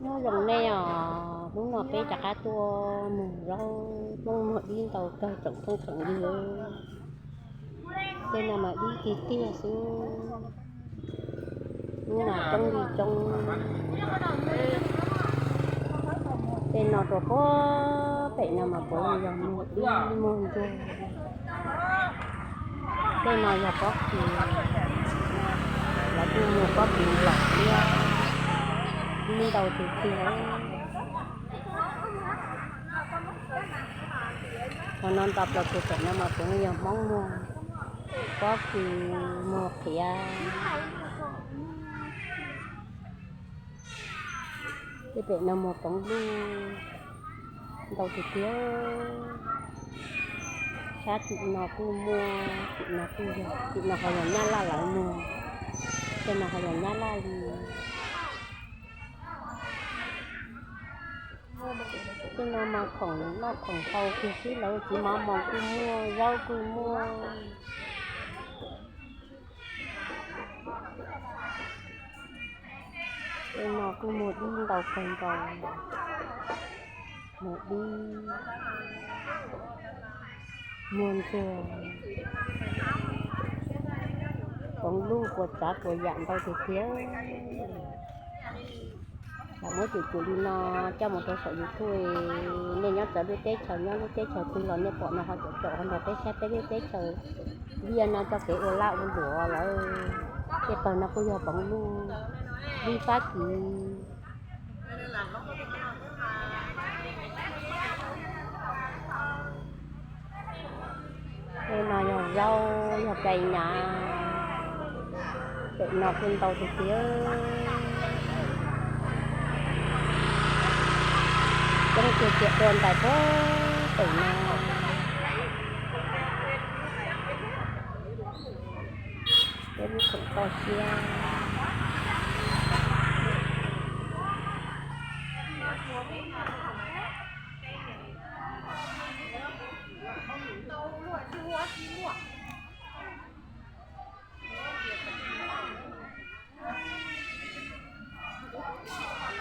Nyob zoo nej os, hnub no peb rov qab tuaj mus zaub Hmoob muag dib ntau kawg tsoom phooj tsoom ywg. Tej no mas dib tiag tiag xwb, hnub no coob li coob. Tej no rau puag pem no mas puav leej yog muag dib muag ntsuag. Tej no yog pob kws, lawv kuj muag pob kws los thiab, dib ntau tiag tiag. Qhov no nto plaws tus pem no mas puav leej yog Hmoob muag, pob kws muag qhiav. Tej pem no muag poov luj ntau tiag tiag. Sab tim no kuj muaj, tim no kuj yog, tim no ho yog Nyab Laj lawv muag, tej no ho yog Nyab Laj li. Tej no mas khoom noj khoom haus kiag xwb, lawv txiv mov mos kuj muaj, zaub kuj muaj. Tej no kuj muag dib ntau kawg nkaus, muag dib, muag ntsuag, poov luj puas tsav puas yam ntau tiag tiag. Lam muab tsuam tsuam li no coj mus rau saum YouTube, nej nyob txawv lub teb chaws nyob lub teb chaws twg los nej pom no ho caum caum ho nrog peb saib peb lub teb chaws liaj no txoj kev ua laj ua luam lawm. Tej pawg no kuj yog poov luj, dib Fab Kis. Tej no yog zaub yog kai nyav, pem no kuj ntau tiag tiag. Coob tiag tiag dua ntais puag pem no. Peb lub khoom toj siab.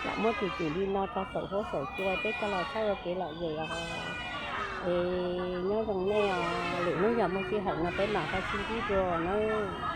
Lam muab tsuam tsuam li no tso saum huab saum cua peb coj los thaij ua kev lom zem os. Es nyob zoo nej os, lwm hnub yog muaj sij hawm no peb mam ho sib ntsib dua nawb.